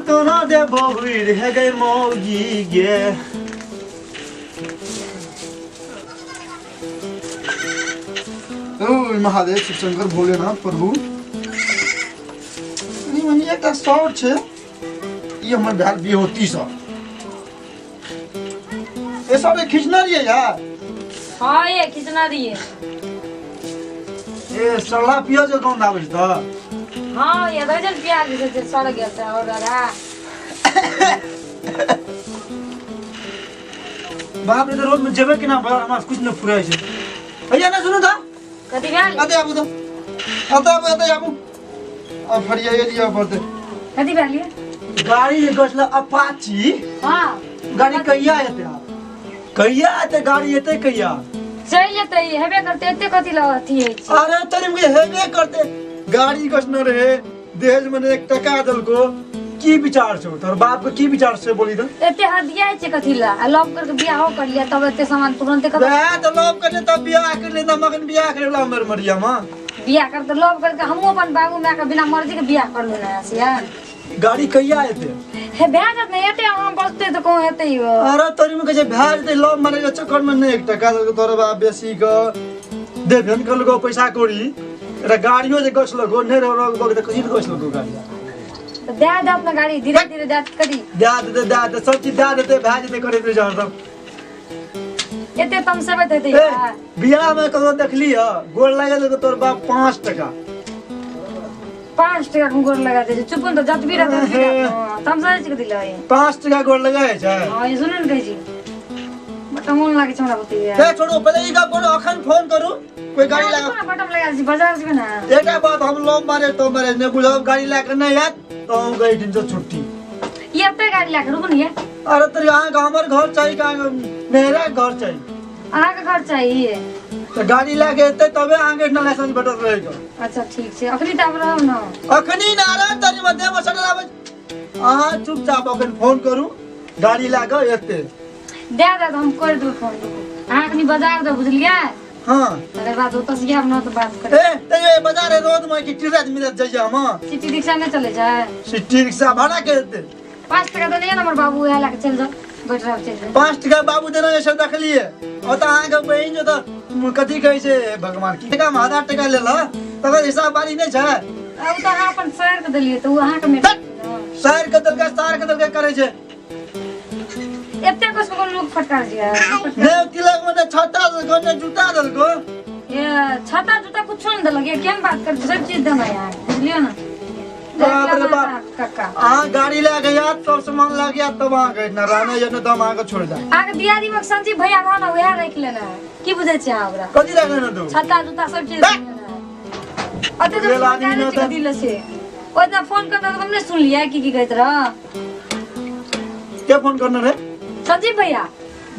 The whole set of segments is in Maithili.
तोरा देबो हुइर हे गै मौगी गे। ओ महादेव शिव शंकर भोलेनाथ प्रभु, कनि मनि एकटा सर छै, ई हमर भेल बिहोती सर। ए सर, ए खिचना रहियै यार? हाँ, ये खिचना रहियै। ए सरला पियो जो गंध आबै छै तऽ। हाँ, ये दर्जन प्याज जे छै सड़ गेल छै और दादा। बाप रे, तऽ रोड में जेबै केना? बड़ा हमरा कुछ नहि फुराइ छै। भैया नहि सुनू तऽ। कथी भेल? एतऽ आबू तऽ, एतऽ आबू, एतऽ आबू। आब फरियाइए लिअ पड़तै। कथी भेल ये? गाड़ी जे गछल अपाची। हाँ। गाड़ी कहिया एतै? आब कहिया एतै गाड़ी? एतै कहिया? चलि जेतै, हेबे करतै, एते कथी लग अथी होइ छै? अरे तोरी के हेबे करतै। गाड़ी गछने रहे दहेज में, एक टका देलको। की विचार छौ तोहर बाप के? की विचार छै बोली तऽ? एते हदियाइ छै कथी ला? आ लव करके बियाहो कर लिया तब एते सामान तुरंते कतऽ? वएह तऽ लव करले तब बियाह कर ले, मगन बियाह करे वाला हमर मरिया मां। बियाह कर तऽ लव करके हमहूँ अपन बाबू माय के बिना मर्जी के बियाह कर लेने छियै। गाड़ी कहिया एतै? हे भए जायत ने, एते अहाँ बजतै तऽ कहूँ हेतै यौ। अरे तोरी में कहै छै भए जेतै। लव मारे के चक्कर में नहि एक टका देलको तोरा बाप। बेसी के देबे ने करलको पैसा कौड़ी। एकटा गाड़ियो जे गछलको नहि रह रह तऽ कथी गछलको गाड़ी? तऽ दए देत ने गाड़ी, धीरे धीरे दए देत कथी। दए देतै, दए देतै, सब चीज दए देतै, भए जेतै करैत रहै छै हरदम। एते तमसेबैत हेतै ए यार। बियाह में ककरो देखली ह गोर लागल तो तोर बाप 5 टका? 5 टका के गोर लगा दै छै? चुप ने तऽ, जतबी रहत ततबी रहत। तमसै छै कथी लए? 5 टका गोर लगाए छै? हँ, ई सुनू ने, कहै छी बड्ड मोन लागै छै हमरा बतैया। ए छोड़ू, पहिले ई गप करू, अखन फोन करू कोई गाड़ी लगा। बटम लगा छी, बाजार जेबै ने। एकटा बात, हम लव मारे तो मारे नहि बुझब। गाड़ी लए कऽ नहि आयत तऽ हम गई दिन से छुट्टी। ई एते गाड़ी लए कऽ रुकू ने ये। अरे तो अहाँके हमर घर चाही कि अहाँके मेहरा के घर चाही? अहाँके घर चाही। तऽ गाड़ी लए कऽ एतै तबे अहाँके एहिठिना लाइसेंस भेटत रहैके। अच्छा ठीक छै, अखनी तऽ आब रहब ने। अखनी ना रह तनी मध्य में सटल आबै। अहाँ चुपचाप अखन फोन करू, गाड़ी लए कऽ एतै। दए देत, हम कर देबै फोन। रुकू अहाँ, कनी बाजार दे, बुझलियै? हाँ। तकर बाद ओतऽ से आयब ने तऽ बात करी। ए तैयो बाजार रोड में कि टिरत मिलत जाइए हम? सिटी रिक्शा नहि चलै छै? सिटी रिक्शा भाड़ा के देतै? 5 टका तऽ नहि ने हमर बाबू, उएह लए कऽ चलि जाउ, बैठ रहब, चलि जाउ। 5 टका बाबू देना से देखलिए। ओतऽ अहाँके बहिन जो तऽ कथी कहै छै भगवान की टका में 1000 टका लेल, तकर हिसाब बारी नहि छै। आब तऽ अहाँ अपन सर के देलियै तऽ ओ अहाँके मेटर। सार के देलकै, सार के देलकै करै छै। एते कुछ कोनो लोक फटकार छै? नहि तिलक में नहि छाता देलको नहि जूता देलको। ये छाता जूता कुछो नहि देलक ये, केहन बात कर? सब चीज देना यार, बुझलियो ने? बाप रे बाप। कक्का, अहाँ गाड़ी लए के आयत, सब सामान लए के आयत तब अहाँके एहिठिना रहना या नहि तऽ हम अहाँके छोड़ि देब। अहाँके दियादी में संजीव भैया रह ने, उएह राखि लेना है। की बुझै छियै अहाँ ओकरा? कथी लए लेना तू? छत्ता जूता सब चीज राखि लेना है। अते बुझल आदमी जो ने तऽ- दिल से ओहि दिना फोन करता तऽ हम नहि सुनलियै, की की कहैत रह। के फोन करने रहे? संजीव भैया।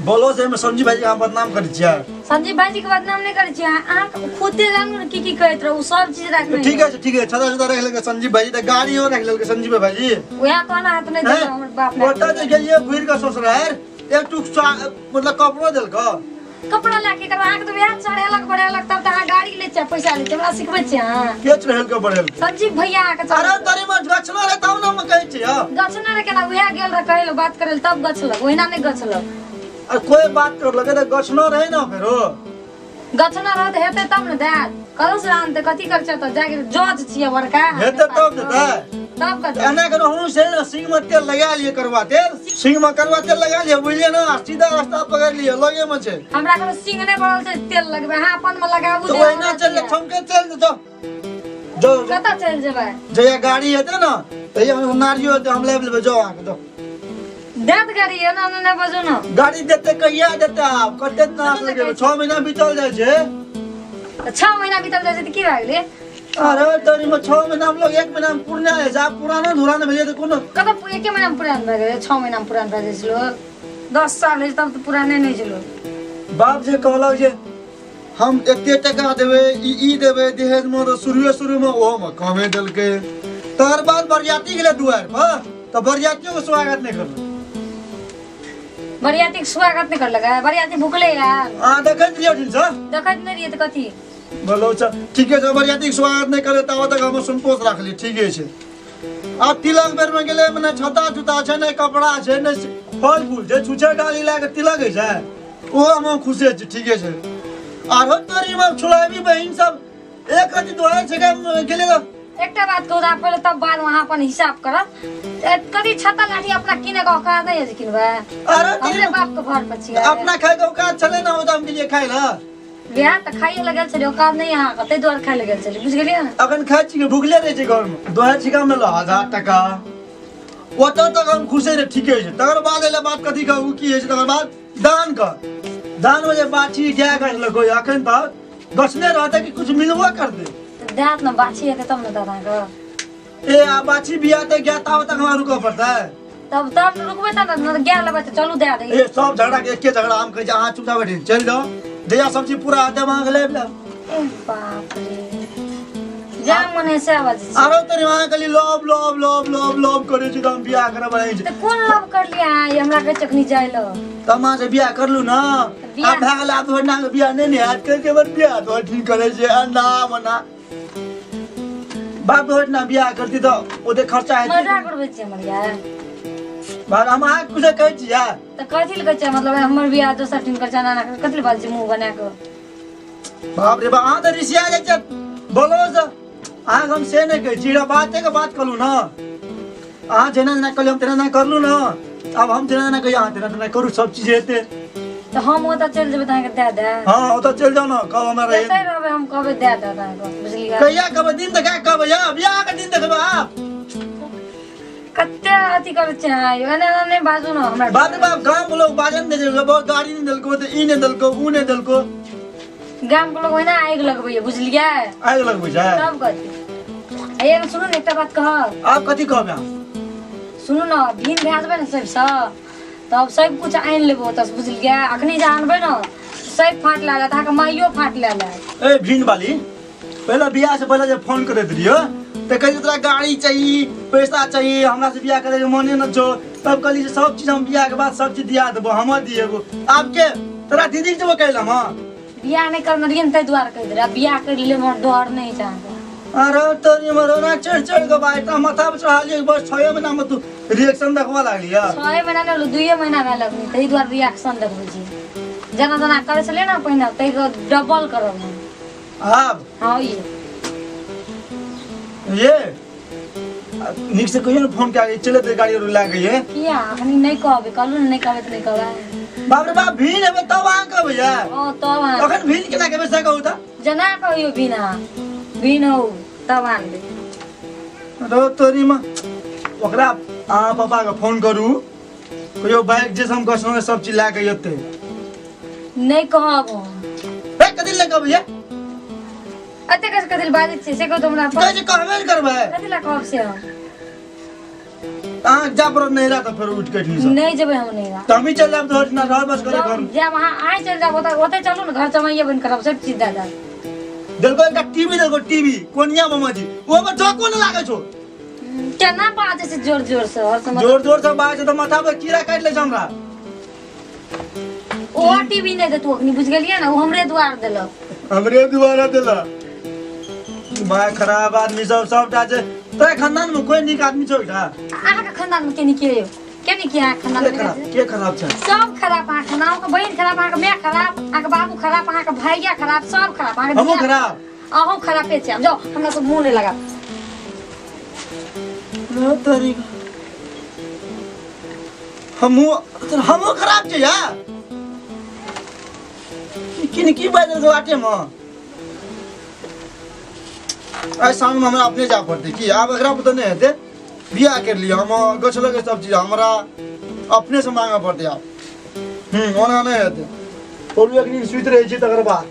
बोलो से संजीव भाई अहाँ बदनाम करै छियै। संजीव भाईजी के बदनाम नहि करै छियै, अहाँ खुदे जानू ने की की कहैत रह, ओ सब चीज राखने। ठीक है, ठीक है, छता छता राखि लेलकै संजीव भाईजी तऽ गाड़ियो राखि लेलकै संजीव भाईजी। उएह कहना है तऽ नहि देलक हमर बाप माय। ओतऽ जे गेलियै घुरि कऽ ससुरारि, एक टुक मतलब कपड़ो देलकौ? कपड़ा लए के करबै अहाँके? तऽ वएह चढ़ेलक बढ़ेलक तब तऽ अहाँ गाड़ी लै छियै, पैसा लै छियै, हमरा सिखबै छियै अहाँ? के चढ़ेलकै बढ़ेलकै? संजीव भैया अहाँके अरे चढ़ेलक। तोरी में गछलो रहे तब ने हम कहै छियै। गछने रहे केना? उएह गेल रहे कहै लए, बात करै लए, तब गछलक, ओहिना नहि गछलक। आ कोई बात कर लगे तऽ गछनो रहे ने फेरो। गछना रहत हेतै तब ने देत, कतौ से आनतै? कथी कर छै तऽ जाके जज छियै बड़का। हेतै तब देतै। तब कथी? एना करो, हम से ने सिंह में तेल लगा लिए, करुआ तेल, सिंह में करुआ तेल लगा लिए, बुझलियै ने? आ सीधा रास्ता पकड़ लिअ, लगे में छै। हमरा कोनो सिंह नहि पड़ल छै तेल लगबै, अहाँ अपन मे लगाबू। तऽ जे ओहिना हमरा चल छियै। ठमके चल जाओ, जाओ जाओ। कतऽ चलि जेबै? जहिया गाड़ी हेतै ने तहिया हम नारियो हेतै, हम लाबि लेबै। जाओ अहाँके जाओ। देत गाड़ी, एना एना नहि बजू ने। गाड़ी देतै कहिया देतै? आब कते दिन आस लगेबै? 6 महीना बीतल जाइ छै। तऽ 6 महीना बीतल जाइ छै तऽ की भए गेलै? अरे तोरी में 6 महीना हम लोग 1 महीना में पूर्ण जाइ छै। आब पुरानो धुरानो भेलै तऽ कोनो कतऽ एके महीना मे पुरान भए गेलै? 6 महीना मे पुरान भए जाइ छै लोक? 10 साल होइ छै तब तऽ पुराने नहि छै लोक। बाप जे कहलक जे हम एते टका देबै, ई ई देबै दहेज में, तऽ शुरुए शुरू में ओहो में कमे देलकै। तकर बाद बरियाती गेलै दुआरि पर तऽ बरियातियो के स्वागत नहि करलक। बरियाती के स्वागत नहि करलक? बरियाती भुखले आयल। अहाँ देखैत रहियै ओहिठाम से? देखैत नहि रहियै तऽ कथी बोलो। अच्छा ठीके छै, बरियाती के स्वागत नहि करे ताबत तक हम संतोष राखली, ठीके छै। आ तिलक बेर में गेलै मने छता जुता छै नहि कपड़ा छै नहि फल फूल छै, छुछे डाली लए कऽ तिलक होइ छै। ओहो हम खुशे छी, ठीके छै। आरो तोरी में छुड़ाबी बहिन सब एक रति दोहरा छै गेलै तऽ। एकटा बात कहू तऽ पहिले, तब बाद वहाँ अपन हिसाब करब। कथी छता लाठी अपना किने के औकात नहीं है किनबै? अरे हमरे बाप के घर पर छियै। अपना खाय के औकात छलै ना, ओ तऽ हम गेलियै खाय लए। बियाह तऽ खाइए लगल छलै, औकात नहीं अहाँ के, ताहि दुआरे खाइ लगल छलै, बुझि गेलियै ने? अखन खाइ छी, भुखले रहै छै घरमे। दोहरा छिका में 1000 टका, ओतऽ तक हम खुशे रहे, ठीके छै। तकर बाद एलै बात कथी कहू की होइ छै। तकर बाद दान कर दान में जे बाछी गाय गछलको, अखन तक गछने रहतै कि कुछ मिलबो करतै? तऽ देत ने, बाछी हेतै तब ने देत अहाँके। ए आ बाछी बिया तऽ गाय ताबे तक हमरा रुकऽ पड़तै? तब तब ने रुकबै, तब ने गाय लेबै तऽ चलू दए दै। ए सब झगड़ा के एके झगड़ा। हम कहै छी अहाँ चुपचाप बैठे चलि जाउ, जहिया सब चीज पूरा हेतै हम अहाँके लाबि लेब। ए बाप रे, जा मन है से आवाज छै। आरो तनी अहाँ कहली love love love love love करै छी तऽ हम बियाह करब अहीं से। तऽ कोन लव कर लिया अहाँ? ई हमरा कहै चखनी जाय ल। तऽ हम अहाँसँ बियाह करलू ने? बियाह- आब भए गेल, आब तोहर नाम बियाह नहि ने हैत। कहै छै हमर बियाह तोहर ठीक करै छै ना मना बाप तोहर ना बियाह करती तऽ ओते खर्चा हेतै। मजाक उड़बै छियै हमर यार? बाप, हम अहाँके कुछो कहै छी यार? तऽ कथी लए कहै छियै? मतलब हमर बियाह दोसर टीम कर छै, ना कथी लए बाजै छियै मुँह बना कऽ? बाप रे बाप, अहाँ तऽ ऋषिया जाइ छियै बोलो से। अहाँके हम से नहि कहै छी, एकरा बाते के बात कहलहुँ ने। अहाँ जेना जेना कहलियै हम तेना तेना करलहुँ ने। आब हम जेना जेना कहियै अहाँ तेना तेना करू, सब चीज हेतै। तऽ हम ओतऽ चलि जेबै तऽ अहाँके दए देत? हँ, ओतऽ चलि जाउ ने, कहब हमरा रहै। जतऽ रहबै हम कहबै दए देत अहाँके, बुझलियै? कहिया कहबै? दिन देखा कहबै? या बियाह के दिन देखबै आब। कते अथी करै छियै अहाँ यौ, एना एना नहि बाजू ने हमरा। बाप रे बाप, गाम के लोग बाजन दे छै, बहुत गाड़ी नहि देलको तऽ ई नहि देलको, ऊ नहि देलको। गाम के लोग ओहिना आगि लगबैया, बुझलियै? आगि लगबै छै। तब कथी? एगो सुनू ने, एकटा बात कहब। आब कथी कहबै अहाँ? सुनू ने, भिन भए जेबै ने सबसँ तब सब कुछ आनि लेबै ओतऽसँ, बुझलियै? अखनी जे आनबै ने सब फाट लए लेत अहाँके, माइयो फाट लए लेत। ए भिन वाली, पहले बियाह से पहले जब फोन करैत रहियो तऽ कहै तोरा गाड़ी चाहिए, पैसा चाहिए, हमरा से बियाह करे के मने न छौ। तब कहली जे सब चीज हम बियाह के बाद सब चीज दिया देबो, हमर दिएबो। आब के तोरा दीदी के देबो कैल हम बियाह नहि करने रहियै ने ताहि दुआरे कहि देलियै, आब बियाह करि लेलियै, हमर डर नहि छै अहाँके। अरे तोरी मरोना चढ़ चढ़ के भाई तो माथा पर चढ़ा लियो, बस 6 महीना में तू रिएक्शन देखवा लागली है। 6 महीना नहि होलै, 2 महीना भेल अखनी, ताहि दुआरे रिएक्शन देखबै छी। जेना जेना करै छलियै ने पहिने ताहि डबल करब हम। आब हाँ ये ये नीक से कहियो ने फोन के चले ते गाड़ी और लए गई है। किया अखनी नहि कहबै? कहलू ने नहि कहबै तऽ नहि कहबै। बाप रे बाप, भीड़ हेबै तब अहाँ कहबै यार? हँ, तब अहाँ अखन भीड़ केना कहबै से कहू तऽ। जेना कहियो बिना बिन हो तब आनबै। रो तोरी में ओकरा अहाँ पापा के फोन करू, कहियो बाइक जे हम गछलहुँ सब चीज लए के एतै। नहि कहब हम। ए कथी लए कहबै ये? एते कस कथी लए बाजै छियै से कहू तऽ हमरा। कहै छै कहबे ने करबै। कथी लए कहब से हम? अहाँ जा पड़त नैहरा तऽ फेर उठि कऽ एठनी नहि जेबै हम नैहरा। तऽ हमही चलि जायब तोहर ठिना, रह बस करे घर। जायब अहाँ, आइ चलि जायब ओतऽ, ओतऽ चलू ने, घर जमाइए बनि करब, सब चीज दए देब। देलको एकटा टीवी, देलको टीवी कोनिया मामा जी, ओहिमे चौको नहि लागै छौ। केना बाजै छै जोर जोर से हर समय? जोर जोर से बाजै छै तऽ माथा पर कीड़ा काटि लै छै हमरा। ओ टीवी नहि देतू अखनी, बुझि गेलियै ने? ओ हमरे दुआर देलक। हमरे दुआरा देलक। माय खराब आदमी सब सबटा छै। तोरा खानदान में कोई नीक आदमी छौ एकटा? अहाँके खानदान में के नीक यौ? के नीक यऽ अहाँके खानदान के में? खराब, के खराब छै? सब खराब अहाँके खानदान। अहाँके बहिन खराब, अहाँके माय खराब, अहाँके बाबू खराब, अहाँके भैया खराब, सब खराब अहाँके। हमहूँ खराब? अहूँ खराबे छै। आब जाउ, हमरा सब मुँह नहि लगाब। तोरी हमहूँ हमहूँ खराब छै यार। किन की बाजल बाटे में आइ साँझमे हमरा अपने जाय पड़तै की आब एकरा पर तऽ नहि हेतै। बियाह करि लिअ, हम गछलक सब चीज हमरा अपनेसँ मांगऽ पड़तै आब। ओना नहि हेतै। बोलू, एक दिन सुति रहै छी तकर बाद।